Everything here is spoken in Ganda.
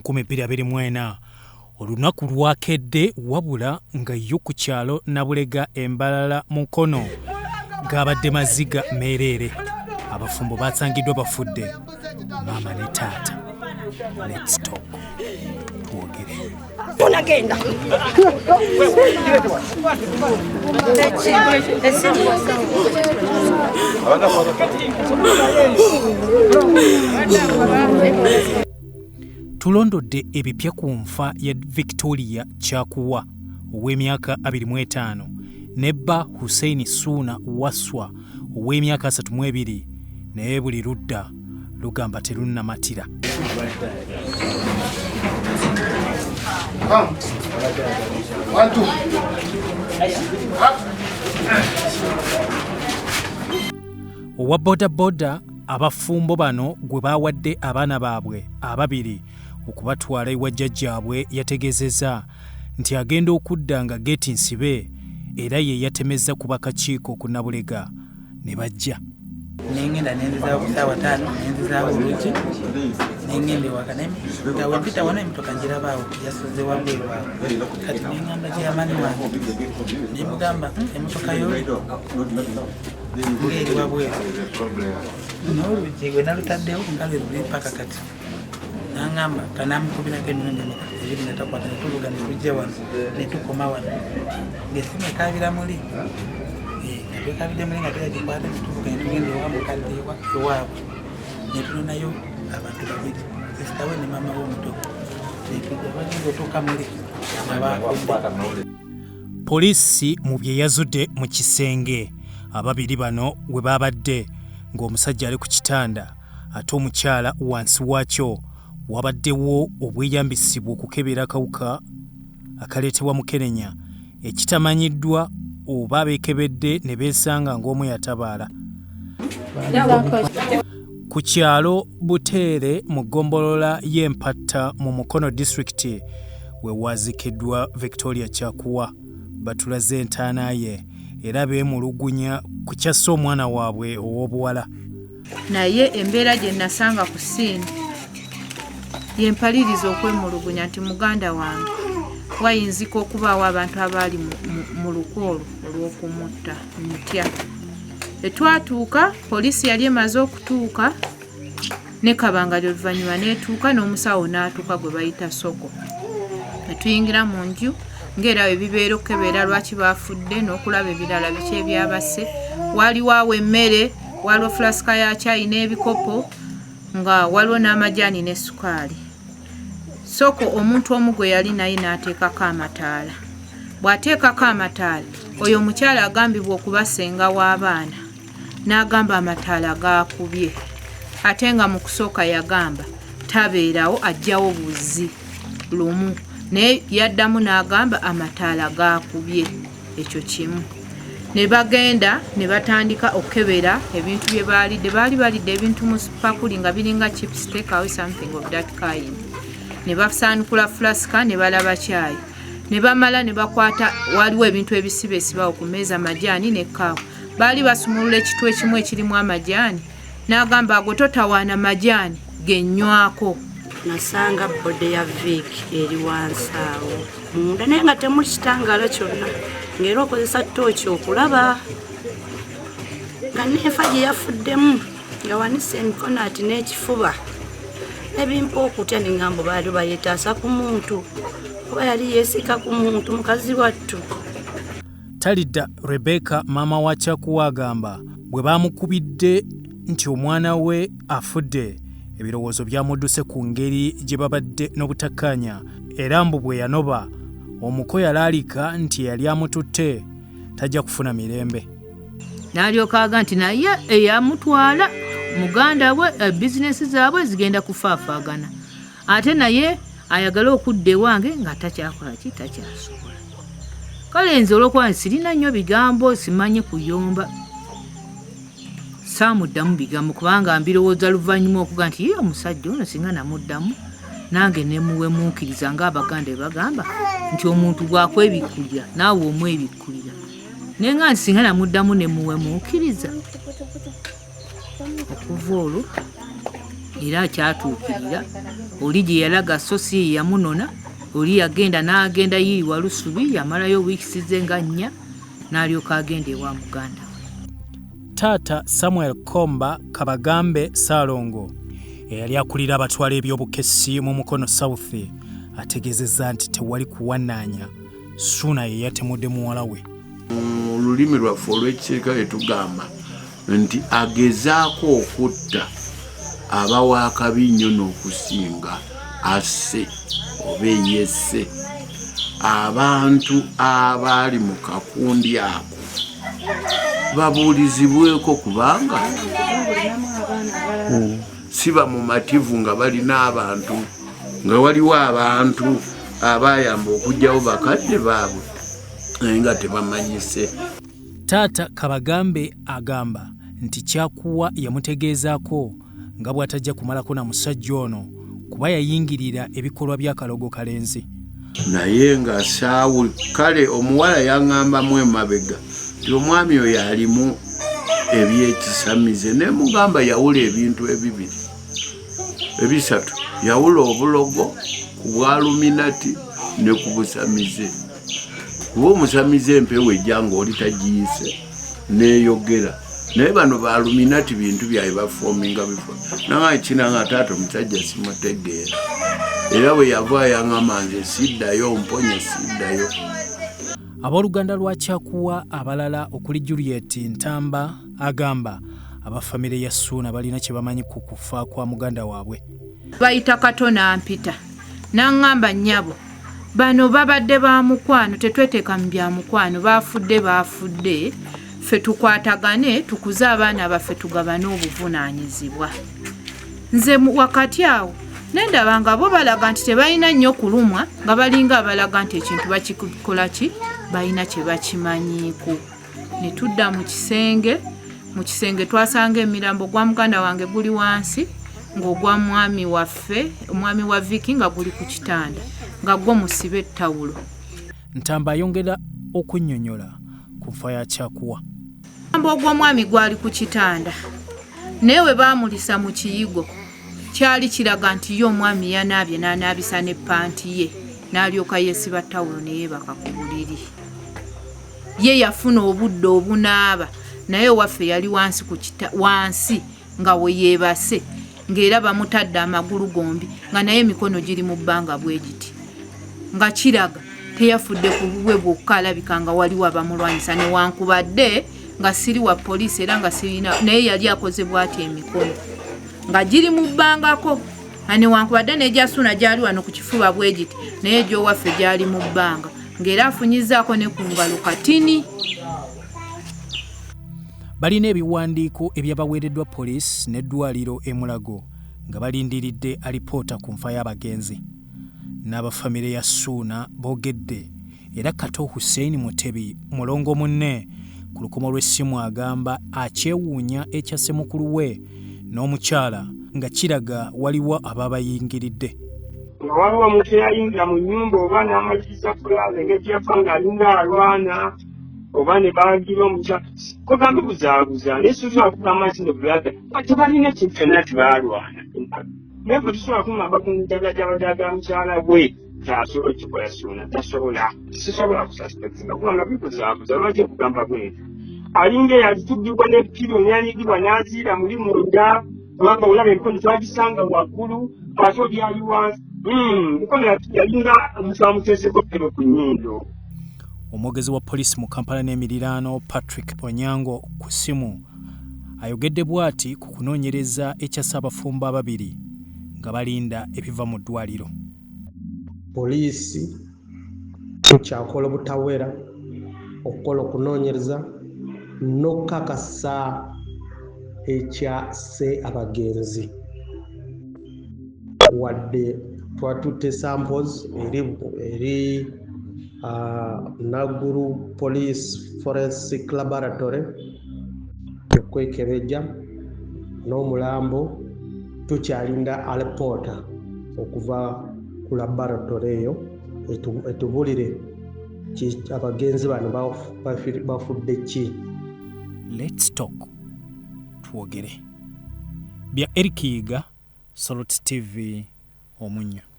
2024 olunaku lwakedde wabula nga yo ku kyalo Nabulega e Mbalala Mukono gaabadde maziga meereere. Abafumbo basangiddwa bafudde, maama ne taata. Let's talk. Twogere. Tunagenda. Tulondodde ebipya ku nfa ya Victoria Kyakuwa ow'emyaka 25 ne bba Hussein Suuna Wasswa ow'emyaka 32 naye buli ludda lugamba terunnamatira. Owa bodaboda abafumbo bano gwe baawadde abaana baabwe ababiri okubatwala ewa jjajjaabwe yategeezezza nti agenda okudda nga geeti nsibe era ye yatemezza ku bakakiiko ku Nabulega ne bajja. Nengenda nenzizaawo ku ssaawa 5, nenzizaawo oluggi nengenda ewaka, nga we mpita wano emmotoka ngirabaawo yasuze wabweru awo. Kati nengamba gyeyamaani wange nemugamba emmotoka yo ng'eri wabweru n'oluggi gwe nalutaddewo nga lwe luli paka kati. Nangamba kanamukubirako emirundi emeka ebiri nga takwata, ne tuvuga ne tujja wano ne tukoma wano ng'essimu ekaabira muli, nga twekabidde muli nga teyagikwata, ne tuvuga ne tugenda ewa mukadde ewaabwe ne tunonayo abantu babiri, sisita we ne maama we omuto, ne tujja bagenda otuuka muli nga baafudde. Poliisi mu bye yazudde mu kisenge ababiri bano we baabadde ng'omusajja ali ku kitanda ate omukyala wansi waakyo wabaddewo obweyambisibwa okukebera akawuka akaleetebwa mukenenya ekitamanyiddwa oba abeekebedde ne beesanga ng'omu yatabaala. Ku kyalo Buteere mu ggombolola y'e Mpatta mu Mukono disitulikiti we waazikiddwa Victoria Kyakuwa batulaze entaana ye era beemulugunya ku kyasse omwana waabwe ow'obuwala. Naye embeera gye nasanga ku siini yempaliriza okwemulugunya nti muganda wange wayinzika okubaawo abantu abaali mu lukwe olwo olw'okumutta. Ntya. Etwatuuka poliisi yali emaze okutuuka ne kabangali oluvannyuma n'etuuka n'omusawo n'atuuka gwe bayita Soko. Ne tuyingira mu nju ng'era bwe bibeera okukebeera lwaki baafudde n'okulaba ebirala biki ebyabasse. Waaliwo awo emmere, waaliwo fulasika ya caayi n'ebikopo nga waliwo n'amajaani ne sukaali. Soko omuntu omu gwe yali naye n'ateekako amataala. Bw'ateekako amataala, oyo omukyala agambibwa okuba ssenga w'abaana n'agamba amataala gaakubye ate nga mu kusooka yagamba tabeerawo ajjawo buzzi lumu naye yaddamu n'agamba amataala gaakubye ekyo kimu. Ne bagenda ne batandika okukebera ebintu bye baalidde. Baali balidde ebintu mu pakuli nga biringa chips, take away, something of that kind. Ne basaanukula fulasika ne balaba caayi. Ne bamala ne bakwata waliwo ebintu ebisiba esibawo ku mmeeza, majaani ne kaawa. Baali basumulula ekitu ekimu ekirimu amajaani n'agamba ago totawaana majaani genywako. Nasanga body ya Vic eri wansi awo munda naye nga temuli kitangaala kyonna ng'era okozesa ttooki okulaba nga n'enfa gye yafuddemu nga wanise emikono ati n'ekifuba ebimpa okutya neŋŋamba baali bayetaasa ku muntu oba yali yeesika ku muntu mukazi wattu. Talidda Rebecca maama wa Kyakuwa agamba bwe baamukubidde nti omwana we afudde ebirowoozo byamudduse ku ngeri gye babadde n'obutakkaanya era mbu bwe yanoba omuko yalaalika nti eyali amututte tajja kufuna mirembe. N'alyoka aga nti naye eyamutwala muganda we, bizinesi zaabwe zigenda kufaafaagana ate naye ayagala okudda ewange nga takyakola ki, takyasobola. Kale nze olw'okuba sirina nnyo bigambo, simanyi kuyomba, saamuddamu bigambo kubanga mbirowooza luvannyuma okuga nti ye omusajja ono singa namuddamu nange nemuwemuukiriza ng'Abaganda bwe bagamba nti omuntu bw'akwebikkulira naawe omwebikkulira, naye nga nti singa namuddamu nemuwemuukiriza. Okuva olwo era akyatuukirira. Oli gye yalaga so si ye yamunona, oli yagenda n'agenda yiri Walusubi, yamalayo wiikisi ze nga 4 n'alyoka agenda ewa muganda we. Taata Samuel Komba Kabagambe Ssaalongo eyali akulira abatwala eby'obukessi mu Mukono South ategeezezza nti tewali kuwanaanya Ssuuna ye yatemudde muwala we. Mu lulimi lwaffe olw'ekisirikale tugamba nti agezaako okutta aba w'akabi nnyo n'okusinga asse oba eyesse. Abantu abaali mu kakundi ako babuulizibweko kubanga si bamumativu nga balina abantu, nga waliwo abantu abayamba okuggyawo bakadde baabwe naye nga tebamanyise. Taata Kabagambe agamba nti Kyakuwa yamutegeezaako nga bw'atajja kumalako na musajja ono kuba yayingirira ebikolwa by'akalogo Kalenzi. Naye nga saawu kale omuwala yaŋŋambamu emabega nti omwami oyo alimu ebyekisamize, ne mugamba yawula ebintu ebibiri ebisatu, yawula obulogo ku bwaluminati ne ku busamize, kuba omusamize empewo ejja ng'oli tagiyise neeyogera, naye bano baluminati bintu byabwe bafominga bifo. Nanga kinanga taata omusajja simutegeera, era bwe yava yaŋŋamba nze siddayo, mponye siddayo. Abooluganda lwa Kyakuwa abalala okuli Juliet Ntamba agamba aba famire ya Ssuuna balina kye bamanyi ku kufa kwa muganda waabwe. Bayita Kato n'ampita n'aŋŋamba, nnyabo bano babadde ba mukwano, tetweteeka mu bya mukwano, baafudde baafudde, ffe tukwatagane tukuze abaana baffe tugabane obuvunaanyizibwa. Nze wakati awo ne ndaba nga bo balaga nti tebalina nnyo kulumwa, nga balinga abalaga nti ekintu bakikola ki, balina kye bakimanyiiko. Ne tudda mu kisenge, mu kisenge twasanga emirambo gwa muganda wange guli wansi, ng'ogwa mwami waffe, omwami wa Vicky nga guli ku kitanda, nga gwo musibe ettawulo. Ntamba ayongera okunnyonnyola ku nfa ya Kyakuwa. Omulambo ogw'omwami gwali ku kitanda, naye we baamulisa mu kiyigo kyali kiraga nti ye omwami yanaabye n'anaabisa ne ppanti ye, n'alyoka yeesiba ttawulo ne yeebaka ku buliri. Ye yafuna obudde obunaaba, naye owaffe yali wansi ku kita, wansi nga we yeebase, ng'era bamutadde amagulu gombi, nga naye emikono giri mu bbanga bwe giti, nga kiraga teyafudde ku bubwe bwokka, alabika nga waliwo abamulwanyisa, newankubadde nga siri wa poliisi era nga sirina, naye yali akoze bw'ati emikono nga giri mu bbangako, newankubadde n'egya Ssuuna gyali wano ku kifuba bwe giti, naye egy'owaffe gyali mu bbanga, ng'era afunyizzaako ne ku ngalo katini. Balina ebiwandiiko ebyabaweereddwa poliisi n'eddwaliro e Mulago nga balindiridde alipoota ku nfa y'abagenzi. N'abafamire ya Ssuuna boogedde era Kato Hussein Mutebi mulongo munne ku lukomo lw'essimu agamba akyewuunya ekyasse mukulu we n'omukyala nga kiraga waliwo ababayingiridde. Nga waliwo omuntu eyayingira mu nnyumba oba n'amaliriza fulaza engeri gye yafa ng'alinga alwana oba ne bagira omukyala kugamba buzaabuza, naye sosobola kugamba nti no brother tebalina ekintu kyonna tebaalwana, naye gwe tusobola kumugamba ku njagala gy'abadde mukyala we tasobola okikola. Ssuuna tasobola, sisobola kususpectinga kubanga bikuzaabuza. Lwaki okugamba bwentyo? Alinga eyalitugibwa ne pillow neyanyigibwa n'aziira muli munda, kubanga olaba emikono twagisanga waggulu ate oli ali wansi. Mikono yalinga omuntu amuteeseko pillow ku nnyindo. Omwogezi wa poliisi mu Kampala n'emiriraano Patrick Onyango ku ssimu ayogedde bw'ati ku kunoonyereza ekyasse abafumbo ababiri nga balinda ebiva mu ddwaliro. Poliisi tukyakola obutawera okukola okunoonyereza n'okukakasa ekyasse abagenzi. Wadde twatutte samples eri Naguru Police Forensic Laboratory okwekebejja n'omulambo, tukyalinda alipoota okuva ku laboratory eyo etubulire abagenzi bano bafudde ki. Let's talk, twogere. Bya Eric Yiga, Salt TV. omunnyo.